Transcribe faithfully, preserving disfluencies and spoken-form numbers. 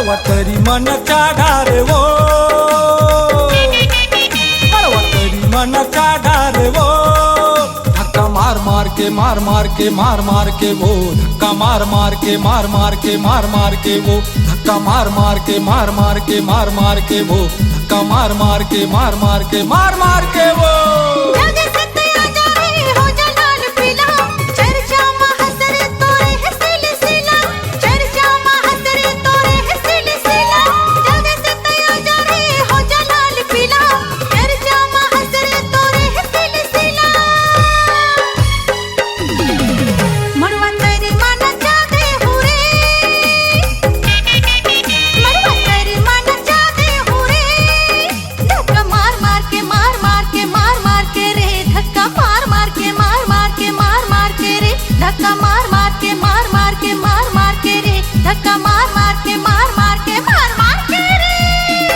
वतरी मन चाडा रे वो, अरे वतरी मन चाडा रे वो। धक्का मार मार के, मार मार के, मार मार के वो। धक्का मार मार के, मार मार के, मार मार के वो। धक्का मार मार के, मार मार के, मार मार के वो। धक्का मार मार के, मार मार के, मार मार के वो। जग सत्या जरे हो जलाल पीला, चर्चा मा हसरे तोरे है सिलसिला। चर्चा मा हसरे तोरे है सिलसिला, जग सत्या जरे हो जलाल पीला। चर्चा मा हसरे तोरे है सिलसिला। मड़वा तरी मन जादे हो रे, मड़वा तरी मन जादे हो रे। धक्का मार मार के, मार मार के, मार मार के रे। धक्का मार मार के, मार मार के, मार मार के रे। धक्का मार मार के, मार मार के, मार मार के रे। धक्का मार मार के, मार